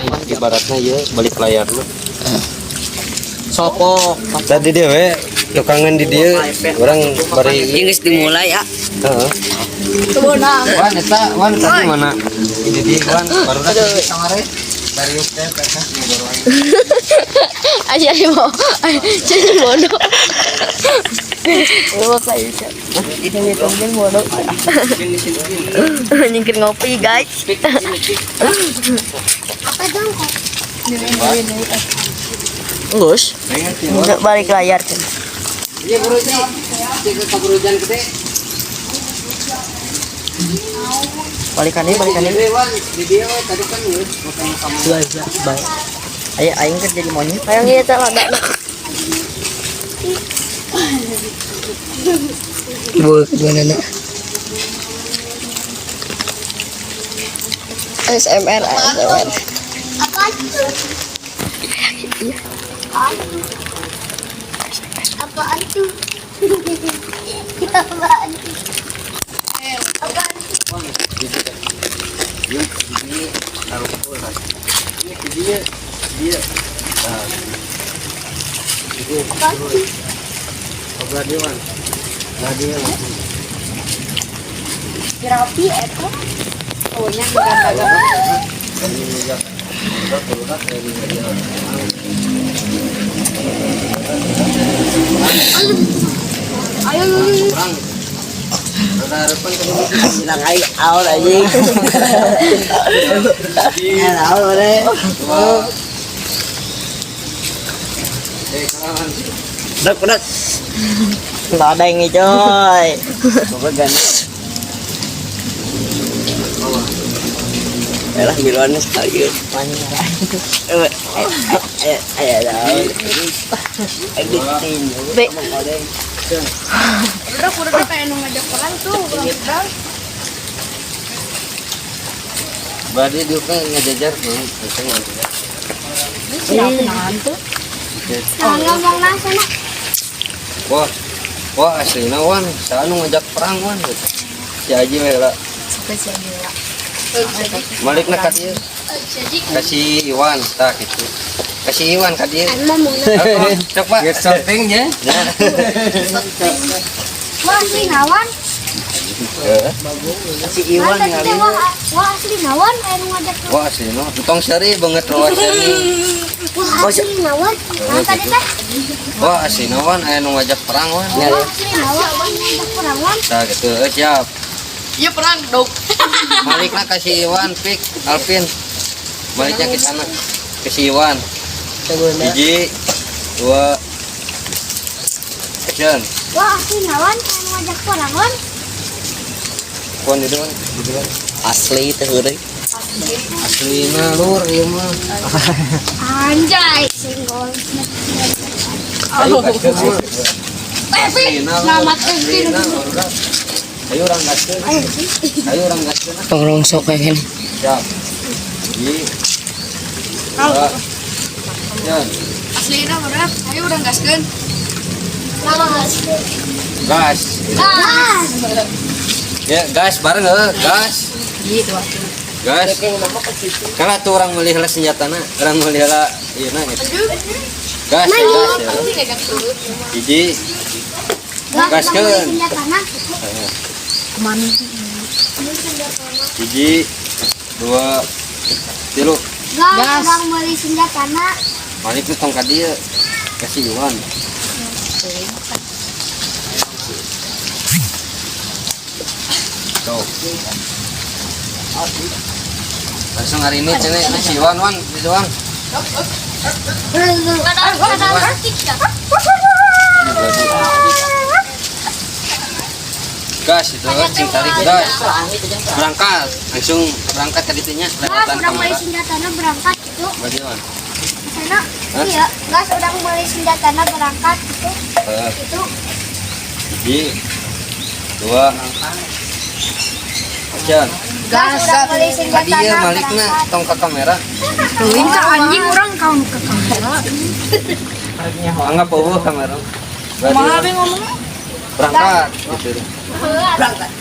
Ibaratnya ya balik layar lu. Sopo. Tadi dia we tukangan di dia orang bari. Ini geus dimulai ya. Heeh. Wan eta Wan tadi mana? Ini dia Wan baru datang kamare. Dari teh teh baru aing. Ayo ayo mau. Jadi bodoh. Mau kayak ini ngitungin bodoh. Nyingkir ngopi, guys. Apa dong kok? Gus, nggak balik layar kan. Iya bro sih. Cek ke hujan gede. Balikan ini, balikan ini. Ini Wan, di dia we tadi kan geus makan kamu. Baik. Ayo aing kan jadi monyet. Ayo kita lah enggak. Bu, gimana nak? ASMR, ASMR. Apaan tuh? Apaan tuh? Apaan tuh? Apaan tuh? Apaan tuh? Dia dia. Apaan tuh? Obrol dia Wan. Lah dia langsung. Rapi eta. Ayo, Bilang aing out anjing. Ya naon mana? Dek, dek. Lodeng nih coy. Coba ganti. Elah miluannya sekali. Eh, eh, eh, eh, Be. Udah, udah kayak nu ngajak perang tuh, perang. Badi juga ngejajar tuh, bisa ngejajar. Nah, ngomong nah sana. Wah, wah aslina Wan, saya nu ngajak perang Wan gitu. Si Aji we lah. Malikna ka dieu. Kasih Iwan tah gitu. Kasih Iwan ka dieu. Ngomong nah. Cok Pak. Geus syuting nya. Wah, asli nawan. Si Iwan Tadi teh ngali. wah, wah asli nawan aya nu ngajak perang. Wah aslina tong seuri banget rawa seuri. Wah, asli nawan. Nah, tadi teh. Wah aslina Wan aya nu ngajak perang Wan. Wah, asli nawan aya nu ngajak perang wan. Tah gitu, siap. Iya perang dok. Malikna kasih Iwan, Pik, Alvin. Baliknya ke sana. Ke si Iwan. Hiji, dua, action. Wah, asli nawan aya nu ngajak perang wan. Wan itu Wan, gitu Wan. Asli teh heureui. Aslina lur ieu mah. Anjay, senggol. Ayo gaskeun. Pepi, selamat Alvin. Ayo urang gaskeun. Ayo urang gaskeun. Tong rongsok kayak gini. Siap. Hiji. Dua. Action. Aslina berat. Ayo udah gaskeun. Gas. Gas. Gas. Ya, gas bareng heuh, gas. Gitu. Gas. Kalau tuh orang meuli heula senjatana, orang meuli heula ieu na gitu. Gas, ya, gas ya. Hiji. Gaskeun. Senjatana. Hiji, dua, tilu. Gas, urang meuli senjatana. Malik tuh tong ka dieu. Kasih Iwan. Tuh. Langsung hari ini cene si Iwan Wan, si Iwan. Gas itu, cing tarik gas. Berangkat, langsung berangkat ke ditunya Gas, lewatan urang meuli kamera. senjatana berangkat gitu. Bagi Wan. Sana, Hah? iya, gas urang meuli senjatana berangkat gitu. Eh, Itu hiji, dua, action. gas urang meuli Tadi senjatana ya malikna berangkat. tong ke kamera. Tuh, ka anjing orang kau ke kamera. Anggap eueuh kamera. Kumaha be ngomongnya? Berangkat gitu. Berangkat.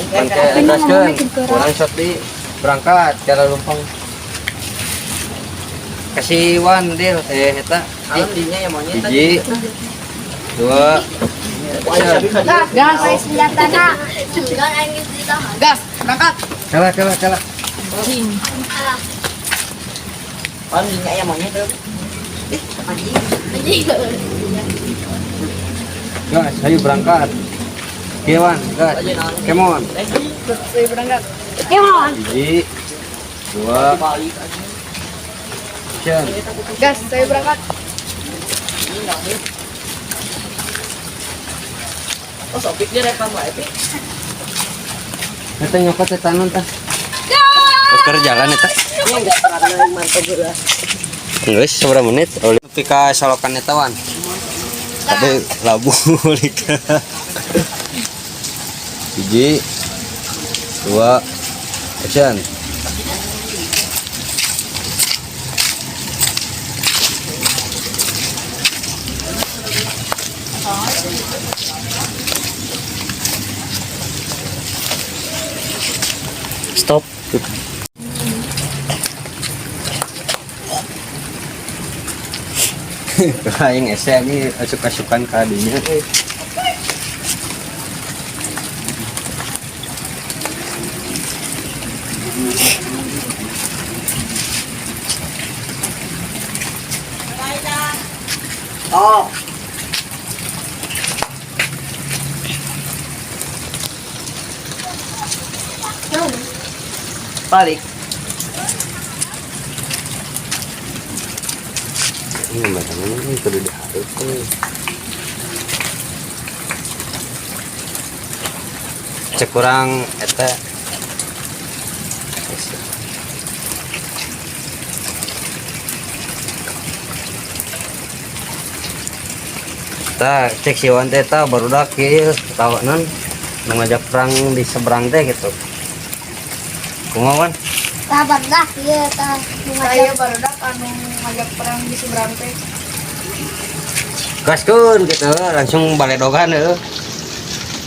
Berangkat, gaskeun. Urang shot di berangkat cara lumpang. Kasih wan deal teh eta. Alam dinya ya monyet. Hiji. Dua. Gas, gas. Meuli senjatana. Gas, berangkat. Kalah kalah kalah. Alam dinya ya monyet. Eh, anjing. Gas, ayo berangkat. Kieu wan, gas. Come on. Saya berangkat. Kemon. Hiji. Dua. Balik anjing. Action. Gas, saya berangkat. Oh, Sopik dia rekam wae, Pik. Eta nyokot eta naon tah? Keur jalan eta. Ini geus karena mantep geus. Geus sabaraha menit? Nepi ka solokan eta wan. Tapi labu lika. Hiji. Dua. Action. Stop. Aing ese ini asuk-asukan ka dinya. Oh. Balik. Ini macam ini kudu dihareup nih. Cek kurang eta. Tah, cek si Wan teh tah barudak ieu tawa non nu ngajak perang di seberang teh gitu. Kumaha Wan? Tah barudak ieu tah nu Saya ngajak. barudak anu ngajak perang di seberang teh. Gaskeun gitu, langsung baledogan heuh.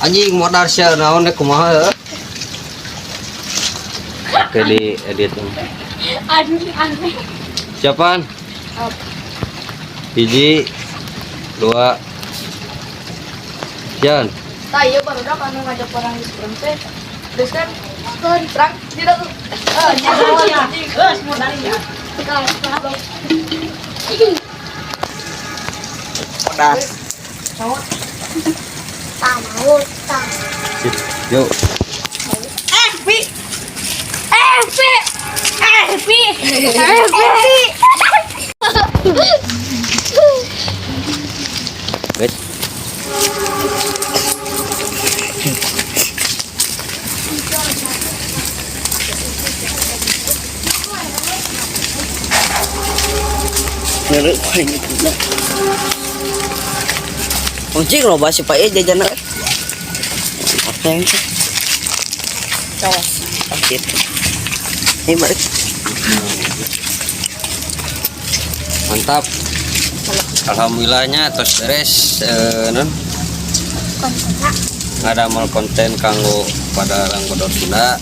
Anjing modal sia naon deh kumaha heuh. Oke di edit. Aduh aneh. Siapaan? Hiji, dua, Jan. Tah ieu barudak anu ngajak perang di seberang teh. Terus kan perang tidak tuh. Ah, anjing. Geus modalnya. Modal. Tah mau tah. Yuk. Eh, Pi. Eh, Pi. Eh, Pi. Eh, Pi. Guys. Ngeri paling itu. Anjing loba si Pak E jajan. Apa yang sih? Cawas. Gitu. Ini balik. Mantap. Alhamdulillahnya tos beres non. Ngadamel konten kanggo pada orang bodor Sunda.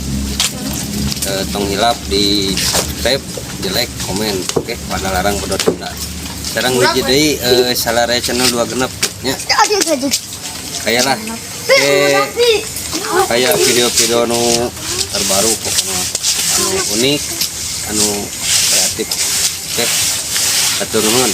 Tong hilap di subscribe, di like, komen, oke pada larang bodor Sunda. Sekarang hiji deui Salare channel 2 genep nya. Aduh aduh. Kayak lah. Oke. Kayak video-video nu terbaru pokoknya anu unik, anu kreatif. Oke. Hatur nuhun.